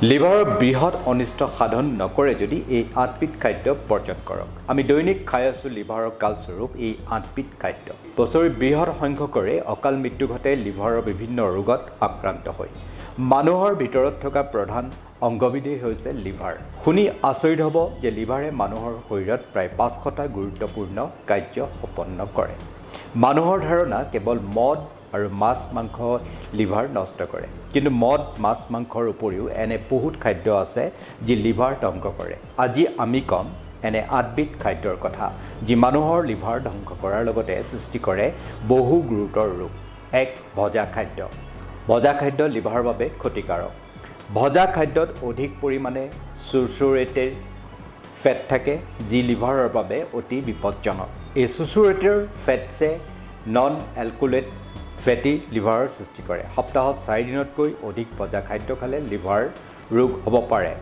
লিভাৰৰ বৃহৎ অনিষ্ট সাধন নকৰে যদি এই আঠবিধ খাদ্য বৰ্জন কৰক। আমি দৈনিক খাই আছোঁ লিভাৰৰ কালস্বৰূপ এই আঠবিধ খাদ্য। বছৰি বৃহৎ সংখ্যকৰে অকাল মৃত্যু ঘটে লিভাৰৰ বিভিন্ন ৰোগত আক্ৰান্ত হৈ। মানুহৰ ভিতৰত থকা প্ৰধান অংগবিধেই হৈছে লিভাৰ। শুনি আচৰিত হ'ব যে লিভাৰে মানুহৰ শৰীৰত প্ৰায় 500টা গুৰুত্বপূৰ্ণ কাৰ্য সম্পন্ন কৰে। মানুহৰ ধাৰণা কেৱল মদ আৰু মাছ মাংস লিভাৰ নষ্ট কৰে, কিন্তু মদ, মাছ, মাংসৰ উপৰিও এনে বহুত খাদ্য আছে যি লিভাৰ ধ্বংস কৰে। আজি আমি ক'ম এনে আঠবিধ খাদ্যৰ কথা যি মানুহৰ লিভাৰ ধ্বংস কৰাৰ লগতে সৃষ্টি কৰে বহু গুৰুতৰ ৰোগ। 1, ভজা খাদ্য। ভজা খাদ্য লিভাৰৰ বাবে ক্ষতিকাৰক। ভজা খাদ্যত অধিক পৰিমাণে চেচুৰেটেড ফেট থাকে, যি লিভাৰৰ বাবে অতি বিপজ্জনক। এই চেচুৰেটেড ফেটছে নন এলকোহলিক ফেটি লিভাৰৰ সৃষ্টি কৰে। সপ্তাহত 4 দিনতকৈ অধিক ভজা খাদ্য খালে লিভাৰ ৰোগ হ'ব পাৰে।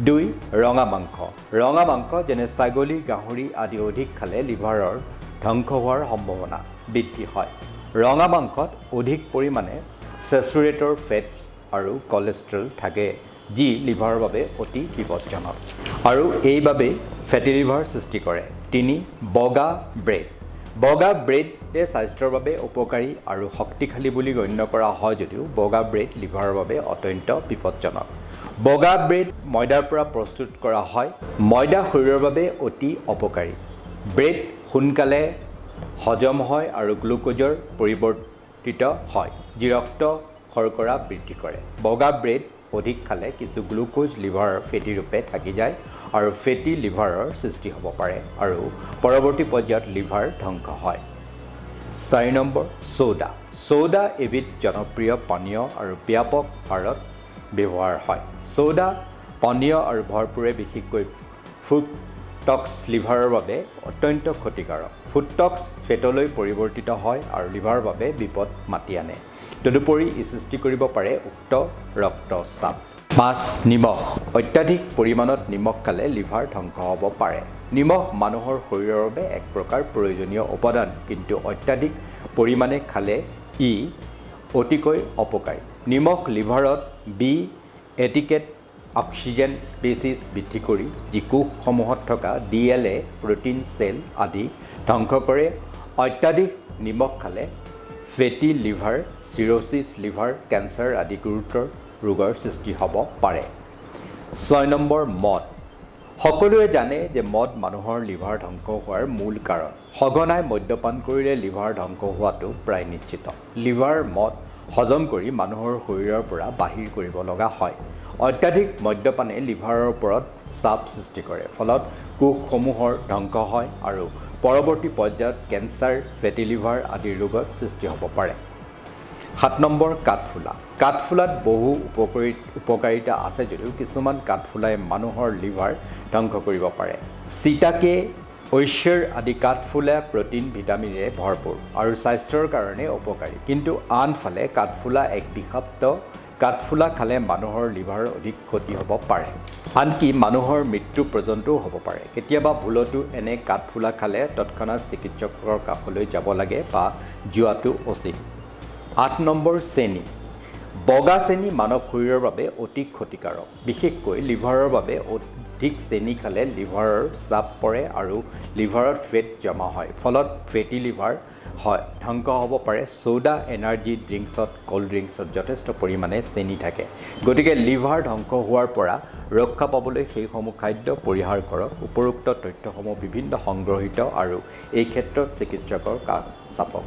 2, ৰঙা মাংস। ৰঙা মাংস যেনে ছাগলী, গাহৰি আদি অধিক খালে লিভাৰৰ ধ্বংস হোৱাৰ সম্ভাৱনা বৃদ্ধি হয়। ৰঙা মাংসত অধিক পৰিমাণে চেচুৰেটেড ফেটছ আৰু কলেষ্ট্ৰল থাকে, যি লিভাৰৰ বাবে অতি বিপজ্জনক আৰু এইবাবেই ফেটি লিভাৰ সৃষ্টি কৰে। 3, বগা ব্ৰেড। বগা ব্ৰেডে স্বাস্থ্যৰ বাবে উপকাৰী আৰু শক্তিশালী বুলি গণ্য কৰা হয় যদিও বগা ব্ৰেড লিভাৰৰ বাবে অত্যন্ত বিপজ্জনক। বগা ব্ৰেড ময়দাৰ পৰা প্ৰস্তুত কৰা হয়। ময়দা শৰীৰৰ বাবে অতি অপকাৰী। ব্ৰেড সোনকালে হজম হয় আৰু গ্লুক'জৰ পৰিৱৰ্তিত হয়, যি ৰক্ত শৰ্কৰা বৃদ্ধি কৰে। বগা ব্ৰেড অধিক খালে কিছু গ্লুক'জ লিভাৰৰ ফেটি ৰূপে থাকি যায় আৰু ফেটি লিভাৰৰ সৃষ্টি হ'ব পাৰে আৰু পৰৱৰ্তী পৰ্যায়ত লিভাৰ ধ্বংস হয়। 4 নম্বৰ, চ'ডা। চ'ডা এবিধ জনপ্ৰিয় পানীয় আৰু ব্যাপক হাৰত ব্যৱহাৰ হয়। চ'ডা পানীয় আৰু ভৰপূৰে বিশেষকৈ ফ্ৰুক্ট'জ লিভাৰৰ বাবে অত্যন্ত ক্ষতিকাৰক। ফ্ৰুক্ট'জ ফেটলৈ পৰিৱৰ্তিত হয় আৰু লিভাৰৰ বাবে বিপদ মাতি আনে। তদুপৰি ই সৃষ্টি কৰিব পাৰে উচ্চ ৰক্তচাপ। 5, নিমখ। অত্যাধিক পৰিমাণত নিমখ খালে লিভাৰ ধ্বংস হ'ব পাৰে। নিমখ মানুহৰ শৰীৰৰ বাবে এক প্ৰকাৰ প্ৰয়োজনীয় উপাদান, কিন্তু অত্যাধিক পৰিমাণে খালে ই অতিকৈ অপকাৰী। নিমখ লিভাৰত বি এক্টিভেট অক্সিজেন স্পেচিছ বৃদ্ধি কৰি, যি কোষসমূহত থকা ডিএনএ, প্ৰ'টিন, চেল আদি ধ্বংস কৰে। অত্যাধিক নিমখ খালে ফেটি লিভাৰ, চিৰ'ছিছ, লিভাৰ কেঞ্চাৰ আদি গুৰুতৰ ৰোগৰ সৃষ্টি হ'ব পাৰে। 6 নম্বৰ, মদ। সকলোৱে জানে যে মদ মানুহৰ লিভাৰ ধ্বংস হোৱাৰ মূল কাৰণ। সঘনাই মদ্যপান কৰিলে লিভাৰ ধ্বংস হোৱাটো প্ৰায় নিশ্চিত। লিভাৰ মদ হজম কৰি মানুহৰ শৰীৰৰ পৰা বাহিৰ কৰিব লগা হয়। অত্যাধিক মদ্যপানে লিভাৰৰ ওপৰত চাপ সৃষ্টি কৰে। ফলত কোষসমূহৰ ধ্বংস হয় আৰু পৰৱৰ্তী পৰ্যায়ত কেঞ্চাৰ, ফেটি লিভাৰ আদি ৰোগৰ সৃষ্টি হ'ব পাৰে। 7 নম্বৰ, কাঠফুলা। কাঠফুলাত বহু উপকাৰিতা আছে যদিও কিছুমান কাঠফুলাই মানুহৰ লিভাৰ ধ্বংস কৰিব পাৰে। চিটাকে, ঐশ্বৰ আদি কাঠফুলা প্ৰ'টিন, ভিটামিনেৰে ভৰপূৰ আৰু স্বাস্থ্যৰ কাৰণে উপকাৰী। কিন্তু আনফালে কাঠফুলা এক বিষাক্ত। কাঠফুলা খালে মানুহৰ লিভাৰৰ অধিক ক্ষতি হ'ব পাৰে, আনকি মানুহৰ মৃত্যু পৰ্যন্তও হ'ব পাৰে। কেতিয়াবা ভুলতো এনে কাঠফুলা খালে তৎক্ষণাত চিকিৎসকৰ কাষলৈ যাব লাগে বা যোৱাটো উচিত। 8 নম্বৰ, চেনি। বগা চেনি মানৱ শৰীৰৰ বাবে অতি ক্ষতিকাৰক। বিশেষকৈ লিভাৰৰ বাবে অধিক চেনি খালে লিভাৰৰ চাপ পৰে আৰু লিভাৰত ফেট জমা হয়। ফলত ফেটি লিভাৰ হয়, ধ্বংস হ'ব পাৰে। চ'ডা, এনাৰ্জি ড্ৰিংকছত, ক'ল্ড ড্ৰিংকছত যথেষ্ট পৰিমাণে চেনি থাকে। গতিকে লিভাৰ ধ্বংস হোৱাৰ পৰা ৰক্ষা পাবলৈ সেইসমূহ খাদ্য পৰিহাৰ কৰক। উপৰোক্ত তথ্যসমূহ বিভিন্ন সংগ্ৰহিত আৰু এই ক্ষেত্ৰত চিকিৎসকৰ কাষ চাপক।